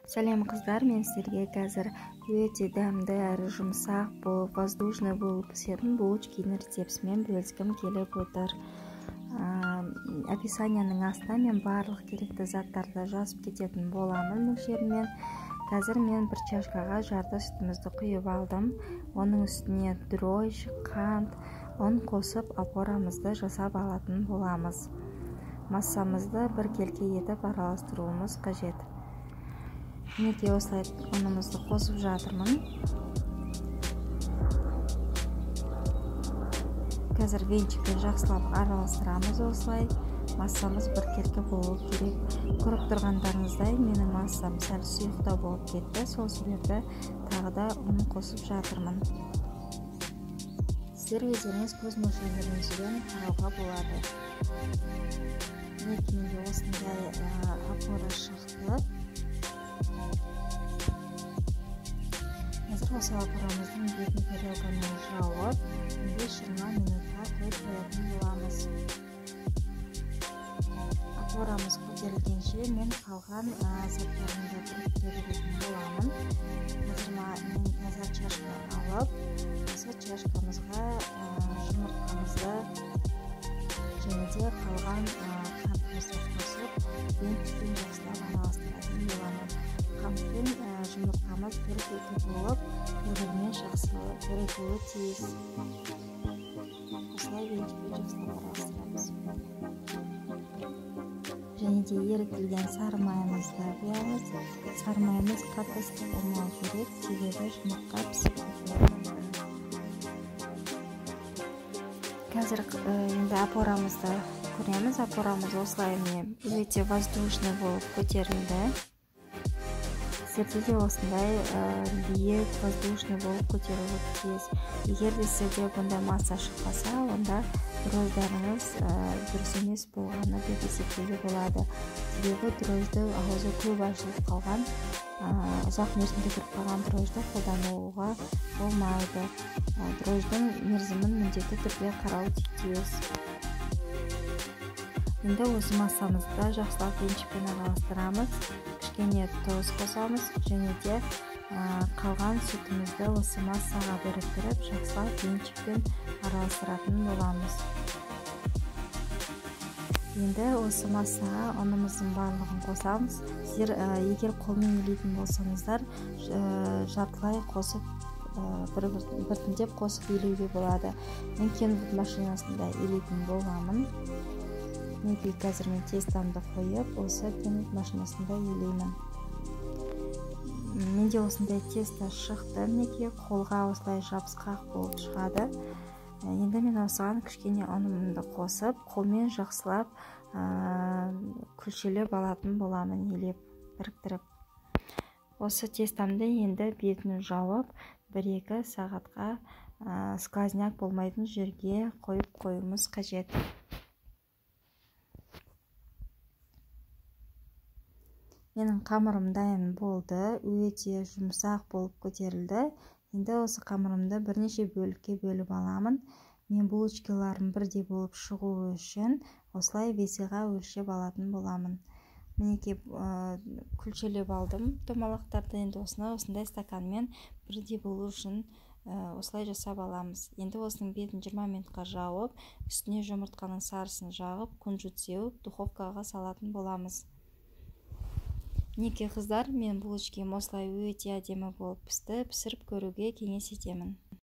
Сәлем қыздар, мен сіздерге қазір өте дәмді әрі жұмсақ болып, воздушный болып пісетін булочкидің рецептісімен бөліскім келіп отыр. Описанияның астына мен барлық керекті заттарды жазып кететін боламын мөлшерімен. Қазір мен бір чашкаға жарты сүтімізді құйып алдым. Оның үстіне дрожж, қант, ұн қосып опорамызды жасап алатын боламыз. Массамызды біркелкі етіп араластыруымыз қажет. Мінекей осылай ұнымызды қосып жатырмын. Қазір венчикпен жақсылап араластырамыз осылай. Массамыз біркелкі болу керек. Көріп тұрғандарыңыздай менің массам сәл сұйықтау болып кетті. Сол себепті тағы да ұн қосып жатырмын. Сіздер өздеріңіз көз мөлшерлеріңізбен қарауға болады. Мінекей менде осындай опора шықты. Қазір осы опорамыздың бетін тарелкамен жауып, 15-20 минутқа қойып қоятын боламыз. Опорамыз көтерілгенше мен қалған заттарымды біріктіре беретін боламын. Қазір мен таза чашка алып, осы чашкамызға жұмыртқамызды және де қалған қантымызды қосып, венчикпен жақсылап араластыратын боламын. Қантпен жұмыртқамыз біркелкі болып, бір-бірімен жақсы бірігуі тиіс. Осылай венчикпен жақсылап араластырамыз. Және де ерітілген сары майымызды құямыз. Сары майымыз қатты ыстық болмау керек, себебі жұмыртқа пісіп кетуі мүмкін. Қазір енді опорамызды көреміз. Опорамыз осылай міне өте воздушный болып көтерілді. Сіздерде де осындай биік воздушный болып көтерілуі тиіс. Егер де сіздерде бұндай масса шықпаса, онда дрожждарыңыз дұрыс емес болғаны деп есептеуге болады. Себебі дрожжды аузы көп ашылып қалған, ұзақ мерзімде тұрып қалған дрожжды қолдануға болмайды. Дрожждың мерзімін міндетті түрде қарау тиіс. Енді осы массамызды жақсылап венчикпен араластырамыз. Кішкене тұз қосамыз және де қалған сүтімізді осы массаға біріктіріп жақсылап венчикпен араластыратын боламыз. Енді осы массаға ұнымыздың барлығын қосамыз. Сіздер егер қолмен илейтін болсаңыздар, жартылай қосып, біртіндеп қосып илеуге болады. Мен Kenwood машинасында илейтін боламын. Мінекей қазір мен тестамды қойып, осы Kenwood машинасында илеймін. Менде осындай теста шықты. Мінекей қолға осылай жабысқақ болып шығады. Енді мен осыған кішкене ұнымды қосып, қолмен жақсылап күлшелеп алатын боламын, илеп, біріктіріп. Осы тестамды енді бетін жауып, 1-2 сағатқа сквозняк болмайтын жерге қойып қоюымыз қажет. Менің қамырым дайын болды, өте жұмсақ болып көтерілді. Енді осы қамырымды бірнеше бөлікке бөліп аламын. Мен булочкаларым бірдей болып шығуы үшін осылай весыға өлшеп алатын боламын. Мінекей күлшелеп алдым домалақтарды. Енді осыны осындай стаканмен бірдей болу үшін осылай жасап аламыз. Енді осының бетін 20 минутқа жауып, үстіне жұмыртқаның сарысын жағып, кунжут сеуіп, духовкаға салатын боламыз. Мінекей қыздар, мен булочкам осылай өте әдемі болып пісті. Пісіріп көруге кеңес етемін.